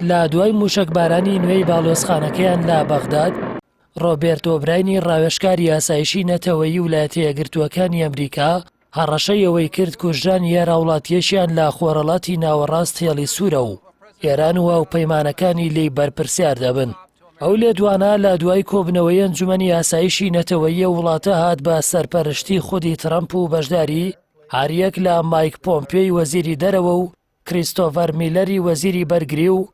لە دوای مووشەکبارانی نوێی باڵیۆزخانەکەیان لە بەغداد، ڕۆبێرت ئۆبراینی ڕاوێژکاری ئاسایشی نەتەوەیی ولایەتە یەکگرتووەکانی ئەمریکا هەڕەشەی ئەوەی کرد کوژرانی هەر هاوڵاتییەکیان لە خۆرهەڵاتی ناوەڕاست هێڵی سوورە و ئێران و هاوپەیمانەکانی لێی بەرپرسیار دەبن. ئەو لێدوانە لە دوای کۆبنەوەی ئەنجومەنی ئاسایشی نەتەوەیی ئەو وڵاتە هات بە سەرپەرشتی خودی ترەمپ و بەشداری هەریەک لە مایک پۆمپیۆی وەزیری دەرەوە و کریستۆڤەر میلەری وەزیری بەرگری و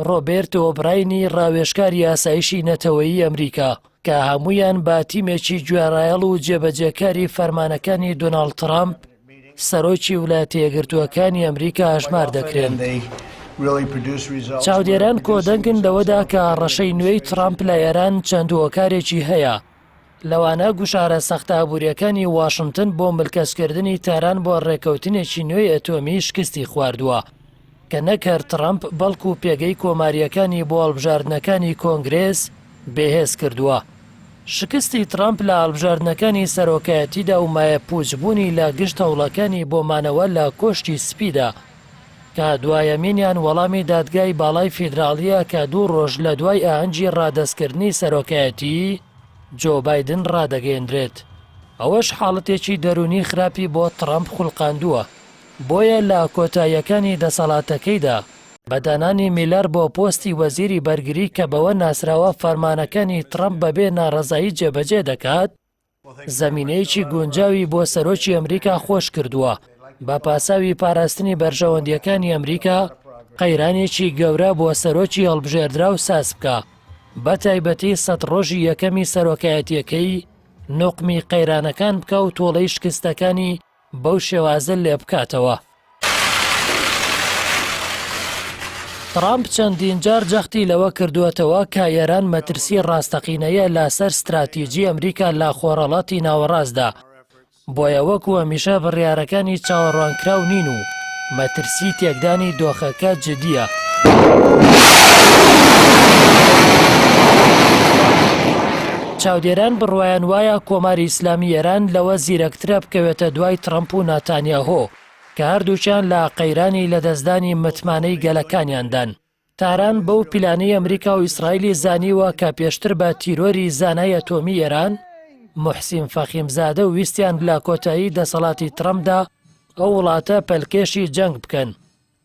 ڕۆبێرت ئۆبراینی ڕاوێژکاری ئاسایشی نەتەوەیی ئەمریکا کە هەموویان بە تیمێکی گوێڕایەڵ و جێبەجێکاری فەرمانەکانی دۆناڵد ترامپ سەرۆکی ولایەتە یەکگرتووەکانی ئەمریکا هەژمار دەکرێن. چاودێران کۆدەنگن لەوەدا کە هەڕەشەی نوێی ترامپ لە ئێران چەند هۆکارێکی هەیە، لەوانە گوشارە سەختە ئابوورییەکانی واشنتن بۆ ملکەچکردنی تاران بۆ ڕێککەوتنێکی نوێی ئەتۆمی شکستی خواردووە کە نەک هەر ترەمپ بەڵکو پێگەی کۆمارییەکانی بۆ هەڵبژاردنەکانی کۆنگرێس بێهێز کردووە. شکستی ترەمپ لە هەڵبژاردنەکانی سەرۆکایەتیدا و مایەپووچبوونی لە گشت هەوڵەکانی بۆ مانەوە لە کۆشکی سپیدا کە دوایەمینیان وەڵامی دادگای باڵای فیدراڵییە کە دوو ڕۆژ لە دوای ئاهەنگی ڕادەستکردنی سەرۆکایەتیی جۆ بایدن ڕادەگەیەندرێت. ئەوەش حاڵەتێکی دەروونی خراپی بۆ تڕەمپ خولقاندووە، بۆیە لە کۆتاییەکانی دەسەڵاتەکەیدا، بە دانانی میلەر بۆ پۆستی وەزیری بەرگری کە بەوە ناسراوە فەرمانەکانی تڕەمپ بەبێ ناڕەزایی جێبەجێ دەکات، زەمینەیەکی گونجاوی بۆ سەرۆکی ئەمریکا خۆش کردووە بە پاساوی پاراستنی بەرژەوەندییەکانی ئەمریکا قەیرانێکی گەورە بۆ سەرۆکی هەڵبژێردراو ساز بکا بە تایبەتی سەت ڕۆژی یەکەمی سەرۆکایەتیەکەی نوقمی قەیرانەکان بکا و تۆڵەی شکستەکانی بەو شێوازە لێبکاتەوە. ترامپ چەندین جار جەختی لەوە کردووەتەوە کە ئێران مەترسی ڕاستەقینەیە لەسەر ستراتیجی ئەمریکا لە خۆرهەڵاتی ناوەڕاستدا، بۆیە وەکو هەمیشە بڕیارەکانی چاوەڕوانکراو نین و مەترسی تێکدانی دۆخەکە جدییە. چاودێران بڕوایان وایە کۆماری ئیسلامی ئێران لەوە زیرەکترە بکەوێتە دوای ترەمپ و ناتانیاهۆ کە هەردووکیان لە قەیرانی لەدەستدانی متمانەی گەلەکانیاندان. تاران بەو پیلانەی ئەمریکا و ئیسرائیلی زانیوە کە پێشتر بە تیرۆری زانای ئەتۆمی ئێران موحسین فەخیمزادە ویستیان لە کۆتایی دەسەڵاتی ترەمپدا ئەو وڵاتە پەلکێشی جەنگ بکەن.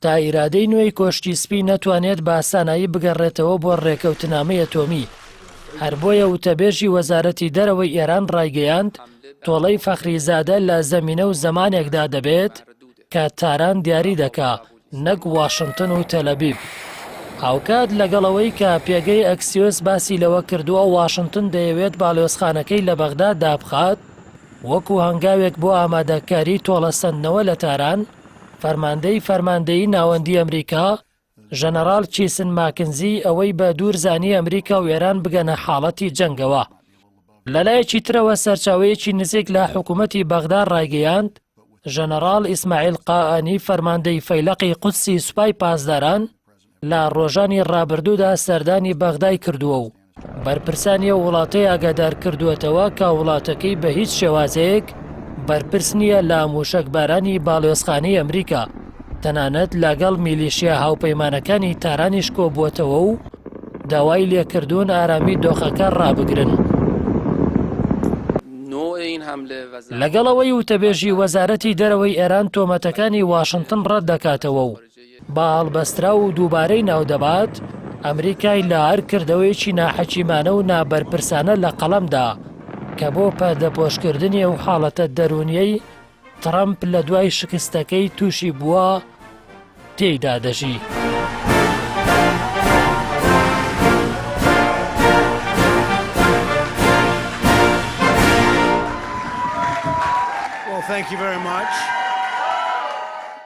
تا ئیرادەی نوێی کۆشکی سپی نەتوانێت بە سانایی بگەڕێتەوە بۆ ڕێکەوتنامەی ئەتۆمی. هەر بۆیە وتەبێژی وەزارەتی دەرەوەی ئێران ڕایگەیاند، تۆڵەی فەخریزادە لە زەمینە و زەمانێکدا دەبێت کە تاران دیاری دەکا نەک واشنتن و تەلەبیب. هاوکات لەگەڵ ئەوەی کە پێگەی ئەکسیۆس باسی لەوە کردووە واشنتن دەیەوێت باڵیۆزخانەکەی لە بەغدا دابخات وەکو هەنگاوێک بۆ ئامادەکاری تۆڵەسەندنەوە لە تاران، فەرماندەی فەرماندەیی ناوەندی ئەمریکا، ژەنەڕاڵ کیسن ماکنزی ئەوەی بە دوور زانی ئەمریکا و ئێران بگەنە حاڵەتی جەنگەوە. لەلایەکی ترەوە سەرچاوەیەکی نزیک لە حکوومەتی بەغدا ڕایگەیاند، ژەنەڕاڵ ئیسماعیل قائانی فەرماندەی فەیلەقی قودسی سوپای پاسداران لە ڕۆژانی ڕابردوودا سەردانی بەغدای کردووە و بەرپرسانی ئەو وڵاتەی ئاگادار کردووەتەوە کە وڵاتەکەی بە هیچ شێوازێک بەرپرس نییە لە مووشەکبارانی باڵیۆزخانەی ئەمریکا، تەنانەت لەگەڵ میلیشیا هاوپەیمانەکانی تارانیش کۆبووەتەوە و داوای لێکردوون ئارامی دۆخەکە ڕابگرن. لەگەڵ ئەوەی وتەبێژی وەزارەتی دەرەوەی ئێران تۆمەتەکانی واشنتن ڕەتدەکاتەوە و بە هەڵبەستراو و دووبارەی ناودەبات، ئەمریکای لە هەر کردەوەیەکی ناحەکیمانە و نابەرپرسانە لە قەڵەم دا کە بۆ پەردەپۆشکردنی ئەو حاڵەتە دەروونیەی ترەمپ لە دوای شکستەکەی تووشی بووە تێیدا دەژی. Well, thank you very much.